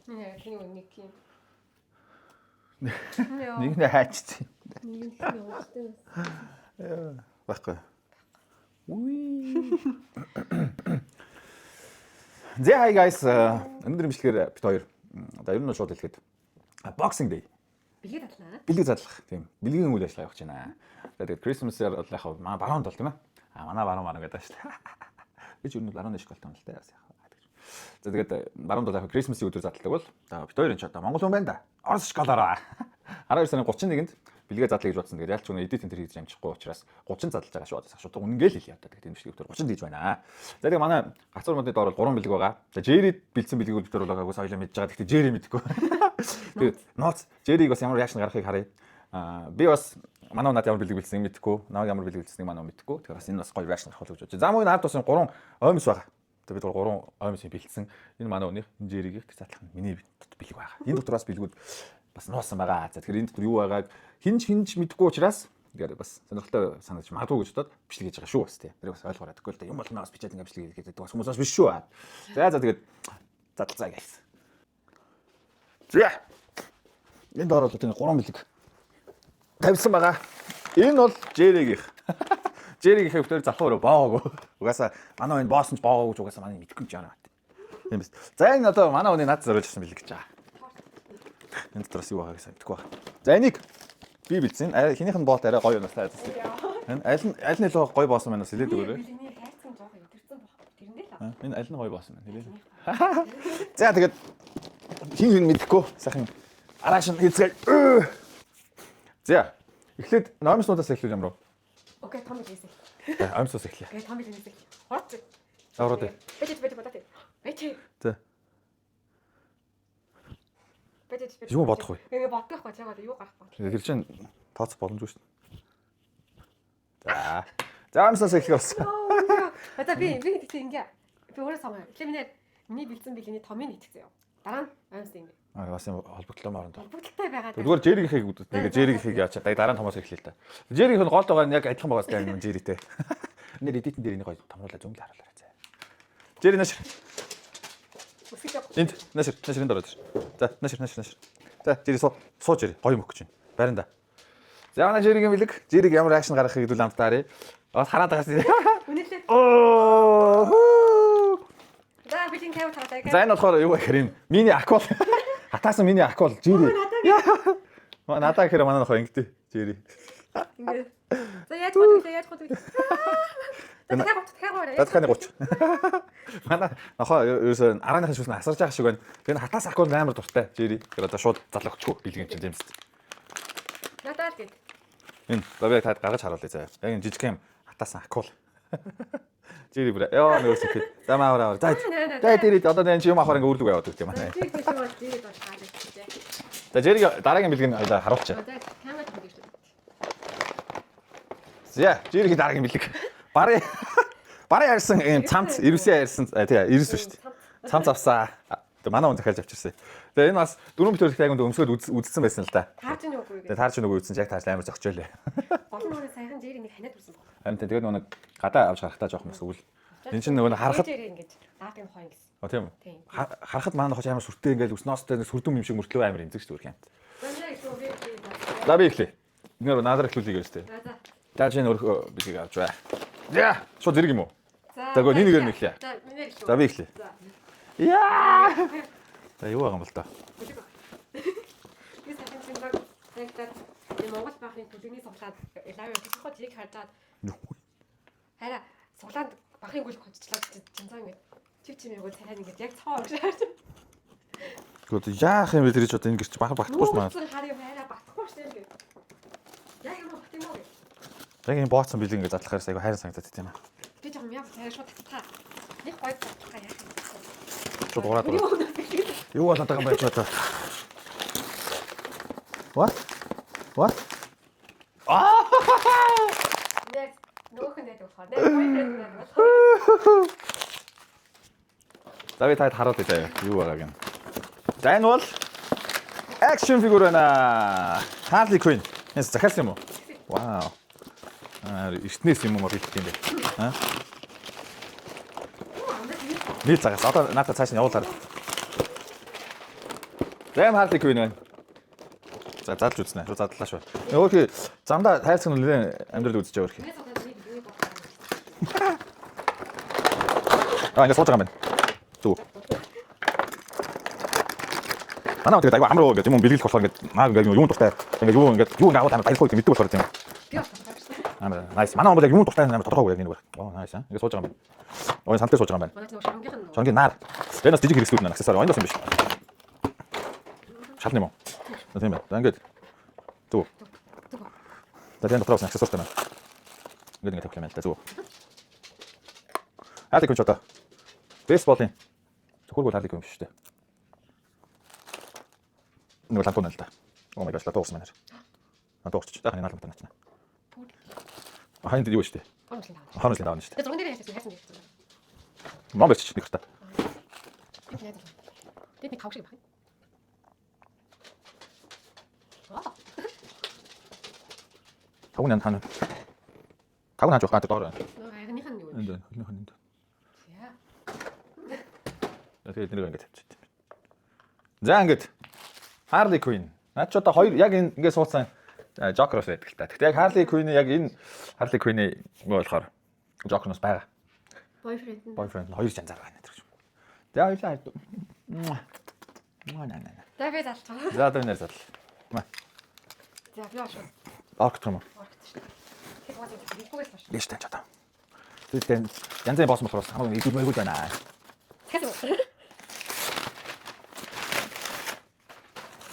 Нэ тэний нэг юм. Яа. Нэг нэ хайчсан. Нэг нь явуултай. Байхгүй. Үгүй. За, hi guys. Өнөөдрийн бичлэгээр бид хоёр одоо ер нь шууд хэлэхэд Boxing Day. Бэлгээ татлаа. Бэлэг задлах, тийм. Бэлгийн үйл ажиллагаа явуулж байна. За, тэгээд Christmas-аар бол яг манай баруун тал, тийм ээ. А манай баруун баруун гэдэг шүү дээ. Би ч ер нь баруун дэш голтой юм л та. Бас яг. За, тэгээд баруун тал яг Christmas-ийн өдөр задалдаг бол за бид хоёр энэ ч одоо Монгол хүн байна да. Орос шоколаараа. 12 сарын 31-нд бэлгээ задлаа гэж бодсон. Тэгээд ялч үнэ edit энэ төр хийж амжихгүй учраас 30 задлаж байгаа шүү. Одоо шууд үнэнгээл хэлье одоо. Тэгээд энэ бичлэг дээр 30 хийж байна. За, тэгээд манай гацуур модны доор бол 3 бэлэг байгаа. За, Jerry бэлдсэн бэлгийг бид хоёр бол агаас хоёлаа мэдж байгаа. Гэхдээ Jerry мэдэхгүй. Тэгээд нууц Jerry-г бас ямар reaction гаргахыг харъя. Аа, би бас манай надад ямар бэлэг бэлдсэнийг мэдэхгүй, намайг ямар бэлэг бэлдсэнийг манай мэдэхгүй. Тэгэхээр бас энэ бас гоё reaction гарах гэж бодож. За, мөн ард бас 3 оймс байгаа. Тэгээ бид гурван оймс бэлдсэн. Энэ манай өнийх, энэ Jerry-гийн, тэр задлах нь миний бэлэг байгаа. Энэ дотор бас бэлгүүд бас нуусан байгаа. За, тэгэхээр энэ дотор юу байгааг хинж хинж мэдэхгүй учраас тэгэхээр бас сонирхолтой санагдаж магадгүй гэж бодоод бичлэг хийж байгаа шүү бас, тий. Тэр бас ойлгоорой. Тэгвэл л юм болно, бас бичээд ингээ бичлэг хийгээд бас хүмүүс бас биш шүү. За за, тэгээд задлцаа guys. За. Энэ доор бол тийм гурван бэлэг тавьсан байгаа. Энэ бол Jerry-гийнх. Jerry-гийнхээ битээр залхуу өрөө боогоогүй. Угаасаа манай энэ боосон ч боогоогүй ч угаасаа манай мэдэхгүй ч яана. Тийм биз. За, энэ одоо манай хүний над зориулж авсан бэлэг гэж байгаа. Энэ дотроос юу байгааг сайн мэдэхгүй байна. За, энийг би бэлдсэн. Хинийх нь боолт арай гоё юм байна. Энэ аль нь илүү гоё боосон байна, бас хэлээд өгөөрэй. Бэлгэний хайцсан жоохон өдөрцөн баг. Тэрэндээ л. Энэ аль нь гоё боосон байна, хэлээ. За, тэгээд хин хин мэдэхгүй сайхан арааш нь хийцгээе. За, эхлээд номснуудаас эхлүүл ямар вэ? Okay, том бэлгээс эхлэе. Оймсоос эхлэе. Okay, том бэлгээс эхлэе. Хурц. Ороод. Бэж бэж бодоод. Бэж. За. Бэж бэж. Юу бодох вэ? Ингээ бодох байхгүй чагаад юу гарах вэ? Тэр чинь тооцох боломжгүй шүү дээ. За. За, оймсоос эхлэх болсон. Одоо би тэгтээ ингээ би өөрөө сонгоё. Тэгэхээр миний бэлдсэн бэлгэний томыг итгэсэн юм. Дараа нь оймс ингээ. Аа, бас юм холбогдлоо моронд. Холбогдолтой байгаа. Зүгээр Jerry-гийнхийг үздэг. Jerry-гийнхийг яач. Дараа нь томоос эхлэе л та. Jerry-гийнх нь гол байгаа нь яг адилхан байгаа сте юм Jerry-тэй. Нэр edit-эн дээр энийг гоё томруулаа, зөмл харуулаарай заа. Jerry, наашир. Өсөж явах. Энд наашир, наашир, энд ороод ир. За, наашир, наашир, наашир. За, Jerry, суу, суу Jerry, гоё мөх гэж байна. Байранда. За, манай Jerry-гийн бэлэг. Jerry-г ямар reaction гаргахыг хэдүүл хамтдаа харъя. Бас хараад байгаа шээ. Үнэхээр. Оо. За, бэлгийн камер хараад. За, энэ болохоор юу гэхээр юм мини акул. Хатаасан мини акул Jerry. Надаа гэхээр манай нохоо ингэдэй Jerry. Ингээ. За, яаж гот вэ? Яаж гот вэ? За, дахиад 30, дахиад 30. За, дахиад 30. Манай нохоо ерөөсөө арааныхын шүсэн асарж байгаа шиг байна. Тэр хатаас акул амар дуртай Jerry. Тэр одоо шууд залуу өгчихөө бэлэг юм чинь, тийм биз. Надаа л гэд. Энэ за, би таад гаргаж харуулъя заяа. Яг энэ жижиг юм хатаасан акул. Jerry бүр ёо нөгөө сэтгэл. За, маавар аваар. За за, Jerry, одоо энэ чи юм авахар ингээ үрлэг яваад өгч юм аа. Чиг биш юм бол Jerry бол таалагдчихжээ. За, Jerry дараагийн бэлгийг одоо харуулчих. За, камер хийх шүү. За, Jerry-гийн дараагийн бэлэг. Барын ярьсан юм цамц, ирвсээ ярьсан, тий, ирвс шүү дээ. Цамц авсаа. Тэгээ манай хүн захиалж авчирсан. Тэгээ энэ бас дөрөв бит хоёр яг үндэ өмсгөл үзсэн байсан л да. Таарч ийн үгүй Тэгээ гэдэг. таарч нөгөө үзсэн чи яг таарч амар зөгчөөлээ. Гол нь өөрөө саяхан Jerry нэг ханиад хүрсэн баг. Харин тэгээд нөгөө нэг гадаа авч гарахтаа жоохон бас өвөл. Энэ чинь нөгөө нэг харахад Jerry ингэж даатын хойно гэсэн. О, тийм үү? Тийм. Харахад манай нохож амар сүртэй ингээл өснөөстэй нэг сүрдүм юм шиг мөртлөө амар эмзэг шүү дээ юм. За, нэ илүү би За, би эхлэе. Нэр наадаар эхлүүлье гэж тээ. За за. За, чи өөрөө бэлгийг авч бай. За, шууд зэрэг юм уу? За. За, гоо, нэг нэгээр нь эхлэе. За, миний эхлэе. За, би эхлэе. За. Яа! За, юу байгаа юм бол та? Би сайхан чинь баг яг энэ Монгол баахны төлөвний суглаад live явуулах чиг харжаад хараа суглаанд бахын гүйл хоцчлаа чинцаа ингэ чив чимээгөө царай ингээд яг цоо орж харж. Гэхдээ яах юм бэ, тэр чи одоо ингэ чи бах багтахгүй шүү маа. Хар юм хараа багтахгүй шүү дээ. Яг юм бат юм уу? Яг энэ бооцсон бэлэг ингэ задлахаар айгу хайран санагдаад тийм аа. Би жоохон яа царай шууд татгаа. Нэг гоё татгаа яах юм. Шууд ураад ураад. Юу болоод байгаа юм бэ чи одоо? What? What? Аа! Нэр нөөхөн найдаг болохоор нэр boyfriend найдаг болохоор. За, би таад харуулъя заяа. Юу байгааг нь. За, энэ бол action figure байна. Harley Quinn. Энэ захиалсан юм уу? Вау. Аа, эртнээс юм уу бэлтгэх юм бэ? Аа? Нийл загас. Одоо наадаа цааш нь явуулаарай. За юм Harley Quinn байна. За задлж үзнэ. Шууд задлаа шүү. Өөрхий замдаа хайрцаг нь нэлээд амьдрал үзэж байгаа өөрхий. Миний суглаа миний миний бодлоо. Аа ингэ сууж байгаа юм байна. Зүг. Манай тэгээд айгу амар уу гэдэг юм бэлгэлэх болохоор ингээд наа ингээд юун дуртай. Ингээд юу ингээд юу ингээд агуу амар баялахгүй гэдэг мэддэг болохоор тийм. Би бас тодорхой шүү. Амар nice. Манай хүн бол яг юун дуртай амар тодорхойгүй яг энэ бүр. Оо nice аа. Ингээд сууж байгаа юм байна. Оо энэ сантэр сууж байгаа юм байна. Манай ч нөгөө шоронгийнх нь нөгөө. Шоронгийн нар. Энэ бас жижиг хэрэгслүүд нэ аксессуар. Энэ бас юм биш. Шална юм уу? Тийм байна. За ингээд зүг. Зүг. За тийм дотор бас аксессуартай байна. Ингээд ингээд тавих юм байна л да зүг. Harley Quinn ч одоо бейсболын зөвхөргөл Harley Quinn биш үү? Нэг лантуу байна л да. Oh my gosh, лантуу уурсан байна. Лантуу уурчих. За хань наалмтай наачна. Бүр. Хань дээр юу шүү дээ? Хоромжлын даваа. Хоромжлын даваа шүү дээ. Тэгээ зурган дээр хайрсан хайрсан дээр. Ном барьчих нэг хта. Би найз. Тэд нэг хав шиг байна. Аа. Тавг нан хана. Тавг нааж явах доор байна. Нөгөө хайрных нь юу вэ? Энд байна. Хөлнөх нь энд. За. За тэгээд нэрийг ингээд тавьчих. За ингээд Harley Quinn. Наад ч одоо хоёр яг энэ ингээд сууцсан Joker-оос байдаг л та. Гэхдээ яг Harley Quinn яг энэ Harley Quinn-ийн юу болохоор Joker-оос байгаа. Boyfriend нь. Boyfriend нь хоёр жанзаар байна гэдэг юм. За хоёлаа хайр. Маа на на. За би залчих. За одоо нэр задал. Маа. За би ашгүй. Орк юм уу? Орк шүү. Тэр угаасаа хэлэхгүйгээс маш. Биш тань ч одоо. Тэгээд янз бүрийн босс болохоор хамаагүй игэл мэгүүл байна. Тэгэхээр юм.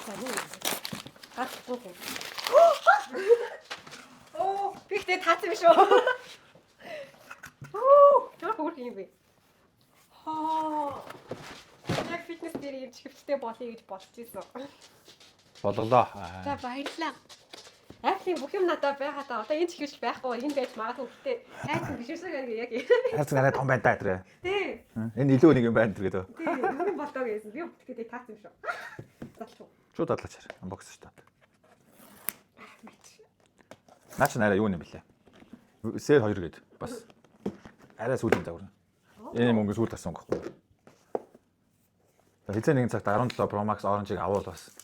За юу? Гацгүй. Оо, би ихтэй таацсан биш үү? Оо, ямар хөөрхөн юм бэ? Хоо. Яг фитнес дээр юм чихвчтэй болъё гэж бодож исэн. Болголоо. За баярлалаа. Apple-ийн бүх юм надад байгаа та. Одоо энэ чихвч байхгүй, энэ байж магадгүй гэхдээ хайцсан биш үү гэх яг. Хайрцаг арай том байна да тэр. Тий. Энэ илүү нэг юм байна тэр гэдэг. Тий, юм болдоо гэсэн. Би тэгэхдээ таацсан юм шүү. Задлах уу? Шууд дадлаач хар. Unbox шүү дээ. Наа чи арай юу юм бэлээ? Сэр 2 гээд бас арай сүүлийн загвар. Энэ мөнгө сүүл тасан байхгүй. За хэзээ нэгэн цагт 17 Pro Max Orange-ыг авал бас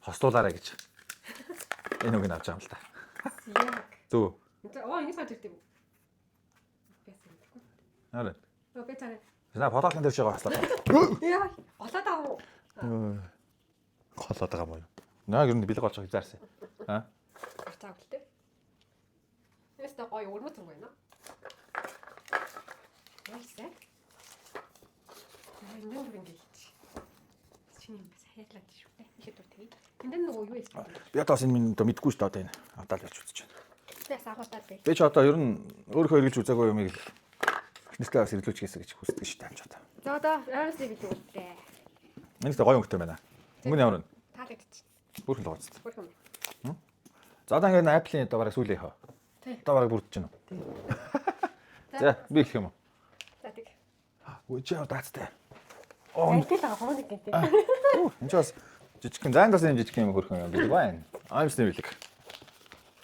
хостуулаарай гэж. Энэ үгийг авч байгаа юм л та. Яг. Зүг. Оо, ингэ сууж ирдэг юм. Би сайн мэдэхгүй. Наа. Оо, би цаана. Наа подолын дээр шигээ хослоо. Яа, голоод аав уу? Голоод байгаа юм уу? Наа ер нь бэлэг олж байгаа хязгаарсан. Аа? Гарцаа гэлтэй. Яста гоё өрмөц юм байна. Nice. Энэ бүр ингэ хийчих. Чиний юм бас хайрлаад шүү дээ. Ихэд дүр тэгээ. Энд нь нөгөө юу яасан бэ? Би одоо бас энэ минь одоо мэдгүй шүү дээ одоо энэ. Авдаал ярьж үзэж байна. Би бас агуултаад бай. Би ч одоо ер нь өөрийнхөө эргэлж үзээгүй юмыг л эхнэртэй бас эргэлж хийсэ гэж хүсдэг шүү дээ амж одоо. За одоо ойрсыг бэлэг үлдээ. Энэ л гоё өнгөтэй байна. Өнгө нь ямар вэ? Таалагдчих. Бүрхэн л гоцтой. Бүрхэн юм. За одоо ингээд Apple-ийн одоо бараг сүүлийн хаа. Тий. Одоо бараг бүрдэж байна уу? За би эхлэх юм уу? За тэг. Үгүй чи ямар даацтай. Оо Ангил байгаа хоо нэг гэнтэй. энэ ч бас жижигхэн зайн бас юм жижигхэн юм хөрхөн юм бэлэг байна. Аймсны бэлэг.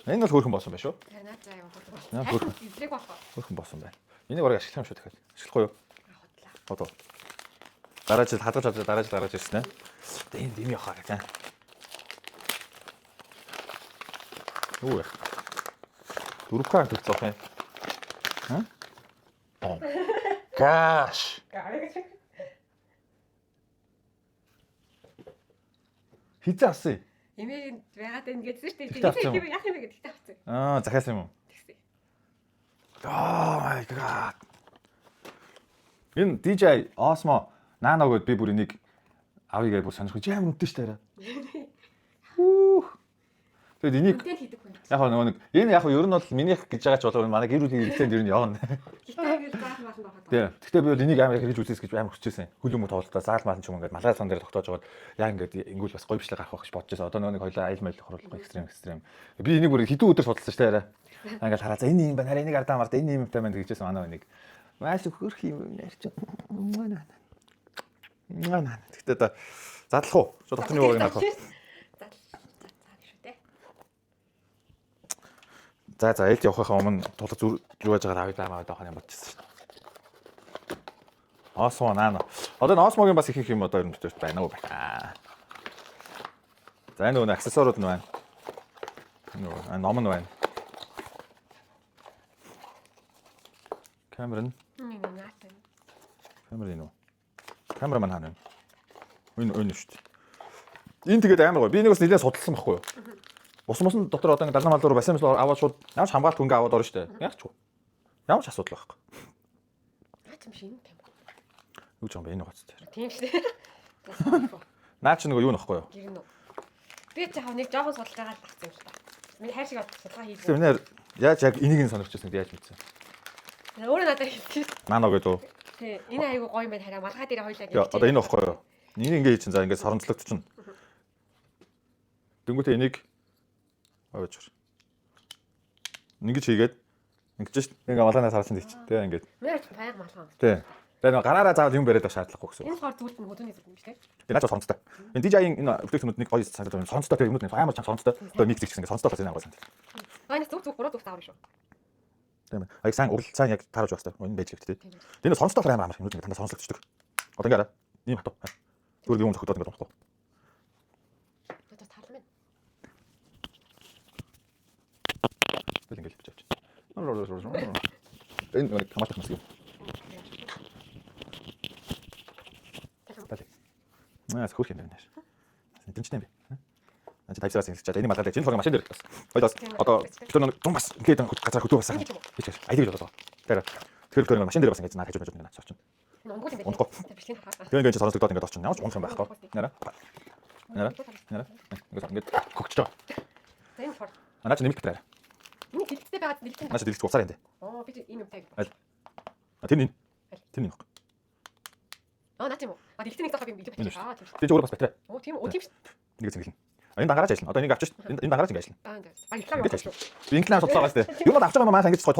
Энэ бол хөрхөн болсон байна шүү. Наа за юм Наа, хөрхөн. Эзрэг болох. Хөрхөн болсон байна. Энийг бараг ашиглах юм шүү тэгэхээр. Ашиглахгүй юу? Худлаа. Одоо. Дараа жил хадгалж хадгалж дараа жил гаргаж ирсэн ээ. Тэгээ энд юм явахаа гэж аа. Юу вэ? 4K төлцөх юм. Хм? Oh. Gosh. Гараг. Хизээ авсан юм. Эмээг байгаад байна гэдсэн шүү дээ. Тэгтээ авсан юм Тийм яах юм бэ гэдэгтэй авсан. Аа, захиалсан юм уу? Тэгсэн. Oh my god. Энэ DJI Osmo Nano гэдээ би бүр энийг авъя гэж бүр сонирхож амар үнэтэй шүү дээ арай. Хүүх. Тэгээд энийг Үнэтэй хийдэг хүн. яг нөгөө нэг энэ яг ер нь бол минийх гэж байгаа ч болов манай гэр бүлийн хэрэгцээнд ер нь явна. Гэхдээ ингээл заал мааланд ороход. Тийм. Гэхдээ би бол энийг амар хэрэгж үзээс гэж амар хүсчихсэн. Хөл өмө тоглолтоо заал маалан ч юм ингээд малгай сан дээр тогтоож байгаад яа ингээд ингүүл бас гоё бичлэг гарах байх гэж бодож байсан. Одоо нөгөө нэг хоёлаа аял майл хурлахгүй экстрем экстрем. Би энийг бүр хэдэн өдөр судалсан шүү дээ арай. Ингээд хараа за энэ юм байна. Хараа энийг ардаа марда энэ юм юмтай байна гэжсэн манай нэг. Маш хөрх юм ярьч. Наа. Гэхдээ одоо задлах уу? Шууд дотны юуг нь авах уу? Задлал. За шүү дээ. За за ээлж явахынхаа өмнө тулаг зүр юу яаж байгаа авъя даа авъя юм бодчихсон шүү дээ. Osmo Nano. Одоо энэ Osmo-гийн бас их их юм одоо ер нь битүүр байна уу байна. За, энэ нөгөө аксессуарууд нь байна. Нөгөө ном нь байна. Камер нь. Энэ наатай. Камер энэ үү? Камера маань хаана вэ? Энэ энэ шүү дээ. Энэ тэгээд амар гоё. Би энийг бас нэлээд судалсан байхгүй юу? Ус мусан дотор одоо ингэ далайн мал руу бассан аваад шууд ямар ч хамгаалт хөнгө аваад орно шүү дээ. Яг ч үгүй. Ямар ч асуудал байхгүй. Наа ч юм шиг юм тийм. Юу ч юм бэ, энэ гоц дээр. Тийм шүү дээ. Наа чи нөгөө юу нөхгүй юу? Гэрнэ үү? Би ч яг нэг жоохон судалж байгаа л багцсан юм л та. Миний хайр шиг судалгаа хийж. Тэгэхээр минь яаж яг энийг нь сонирхчихсан гэдэг яаж мэдсэн? Өөрөө надад хэлсэн. Нано гэдэг үү? Тий. Энэ айгу гоё юм байна, хараа малгай дээр хоёлаа гэж. Одоо энэ ихгүй юу? Энийг ингээ хийчин, за ингээ соронзлогдчихно. Дөнгөтэй энийг аваач. Ингэж хийгээд ингэж шít. Ингээ малгайнаас харсан тийч. Тэ ингээд. Миний байг малгай. Тий. Тэгээ нэг гараараа заавал юм бариад байх шаардлагагүй гэсэн. Энэ болохоор зүйлт нь хөдөөний зүйл юм шүү дээ. Тэгээ наач соронцтой. Энэ DJI-ийн энэ бүтээгдэхүүнүүд нэг гоё санагдаад байна. Соронцтой, тэгээ юмнууд амар чам соронцтой. Тэгээ микс гэсэн ингээ соронцтой болсон юм аа. Аа, энэ зүг зүг гурав зүг заавар шүү. Тийм ээ. Аяг сайн урал сайн яг тааруулж байх хэрэгтэй. Энэ байж лээ тий. Тэгээ энэ соронцтой болохоор амар амар юмнууд ингээ дандаа соронцлогдчихдаг. Одоо ингээ хараа. Ийм хатуу. Зүгээр юм зохидоод ингээ дунахгүй. Одоо таарлаа мэн. Тэгэл ингээ л бичээч. Энэ нэг хамаатах мэс юм. Тал. Наас хөөх юм байна. Тэнцтэй юм бэ. Аа, чи 59-аас ингэж чад. Энийг малгай. Энэ хөргө машин дээр бас. Хоёлоос одоо бид нэг тун бас ингээд газар хөдөө бас. Хийж айдыг гэж бодоо. Тэр тэгэхээр тэр машин дээр бас ингэж наа хажуу хажуу наа очно. Ундгүй. Тэр ингээд соронзлогдоод ингээд очно. Ямар ч унах юм байхгүй. Нара. Нара. Нара. Ингээд ингээд хөгчж байгаа. За, энэ болохоор. Наа чи нэмэлт батарей. Энэ дэлгэцтэй байгаа, дэлгэцтэй. Наа чи дэлгэц уцаар юм дээ. Оо, би ийм юм таг. Аль. А, тэр энэ. Тэр энэ баг. Аа, наа тийм үү. А, дэлгэцний нэг талаа би видео бичиж. Аа, тийм шүү. Тэр чи өөр бас батарей. Оо, тийм үү. Тийм шүү. Нэг зингэлнэ. А, энэ дангараач ажиллана. Одоо энийг авчих шүү. Энэ дангараач ингэ ажиллана. Аа, ингээд. А, реклам явуулах шүү. Би инглиар судлаа байгаа шүү дээ. Юм бол авч байгаа юм аа, ингэж тулд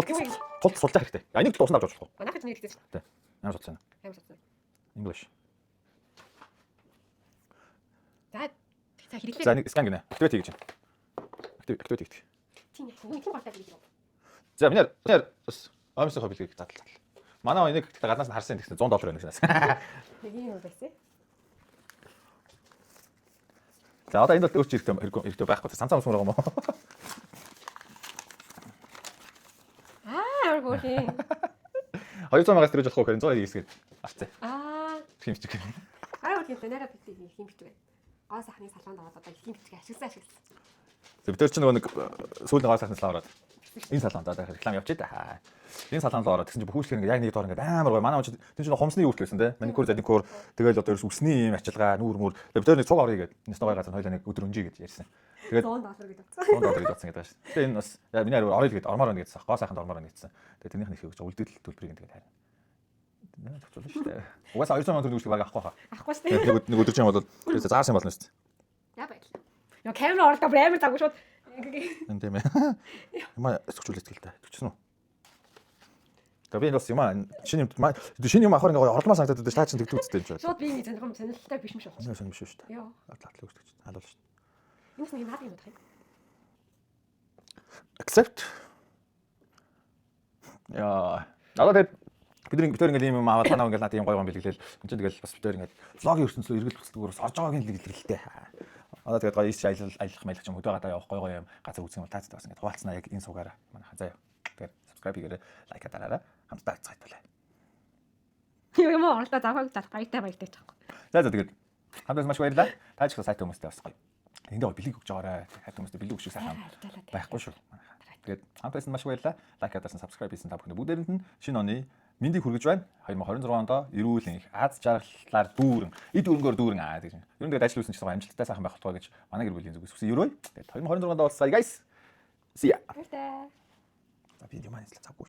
тулд сулж хэрэгтэй. А, энийг тулд усан авч болохгүй. Манайх ч нэг дэлгэцтэй шүү. Тий. Амар судалсан. Амар судалсан. English. За, за хэрэглээ. За, нэг скан гинэ. Activate хийж байна. Activate хийх. Тийм яах вэ? Тийм голтой гэж. За, миний бас Омсынхоо бэлгийг задлаа. Манай энийг гэхдээ гаднаас нь харсан гэсэн 100 доллар байна гэсэн. Нэг юм байсан. За, одоо энд бол өөрч хэрэгтэй хэрэгтэй байхгүй. Самсаа өмсмөр байгаа юм уу? Аа, ямар хөөрхөн. 200 мягаас тэрэж болохгүй гэхээр 190 гээд авцаа. Аа. Тийм чиг. Аа, хөөрхөн нараа битгий их юм бичвэ. Гоо сайхны салонд ороод одоо их юм бичиг ашигласан ашигласан. За, бид нар чинь нөгөө нэг сүүлийн гоо сайхны салон ороод энэ салонд одоо реклам явчих та. Энэ салонд ороод тэгсэн чинь бүх үйлчлэг ингээд яг нэг доор ингээд амар гоё. Манай хүн чинь чинь хумсны үйлчлэг байсан те. Маникюр, задикюр, тэгэл одоо ерөөс үсний юм ачилгаа, нүүр мүр. Тэгээд бид нар нэг цуг оръё гээд нэс гоё газар хоёлаа нэг өдөр өнжий гэж ярьсан. Тэгээд 100 доллар гэж бодсон. 100 доллар гэж бодсон гэдэг байна. Тэгээ энэ бас миний хариу оръё гээд ормоор байна гэдсэн. Гоо сайханд ормоор байна гэдсэн. Тэгээд тэрнийх нь их өгч үлдэгдэл төлбөрийг тэгээд харина. Нэ зохицуулна шүү дээ. Угаасаа 200 сая төгрөг үйлчлэг баг авахгүй хаа. Авахгүй шүү дээ. Нэг өдөр чинь бол заарсан болно шүү дээ. За, баярлалаа. Яа, камера орлоо бүр амар завгүй шууд. Энэ тийм ээ. Ямаа өсгчүүлээд л та. Төчсөн үү? Тэгээ би энэ бас юм аа шинэ юм шинэ юм авахар ингээ орломоо санагдаад байдаг. Та чинь тэгдэг үстэй юм чи. Шууд би ингэ сонирхом сонирхолтой биш юм шиг байна. Сонир биш шүү дээ. Йоо. Атлаа өгдөг чинь. Алуул шүү. Энэс нэг юм хаад юм бодох юм. Accept. Яа. Одоо тэгээд бидний бид тэр ингээл ийм юм аваад танаа ингээл надад ийм гоё гоё бэлгэлээл. Энд чинь тэгэл бас бид тэр ингээл влогийн ертөнцлөө эргэл бүсдгүүр бас орж байгааг нь илэрхэлтэй. Одоо тэгээд гоё ис аялал аялах маялах юм хөдөө гадаа явах гоё гоё юм газар үзэх юм бол таацтай бас ингээд хуваалцнаа яг энэ суугаараа. Манайхаа заяа. Тэгээд subscribe хийгээрэй, лайк дараарай. Хамтдаа цайт болоо. Юм орлоо завхаг залах баяртай баяртай ч байхгүй. За за, тэгээд хамтаас маш баярлалаа. Та ч гэсэн сайт хүмүүстэй бас гоё. Эндээ бэлэг өгч байгаарай. Хайр хүмүүстэй бэлэг өгч сайхан байхгүй шүү. Манайхаа. Тэгээд хамтаас маш баярлалаа. Лайк дарсан, subscribe хийсэн та бүхэнд бүгдээрэнд нь шинэ оны мэндийг хүргэж байна. 2026 онд эрүүл энх, аз жаргалаар дүүрэн, эд өрөнгөөр дүүрэн аа гэж. Ер нь тэгээд ажил үйлсэн чинь амжилттай сайхан байх болтугай гэж манай гэр бүлийн зүгээс хүсэн өрөөе. Тэгээд 2026 онд уулзцгаая guys. See ya. Баяртай. За, би юм аа завгүй.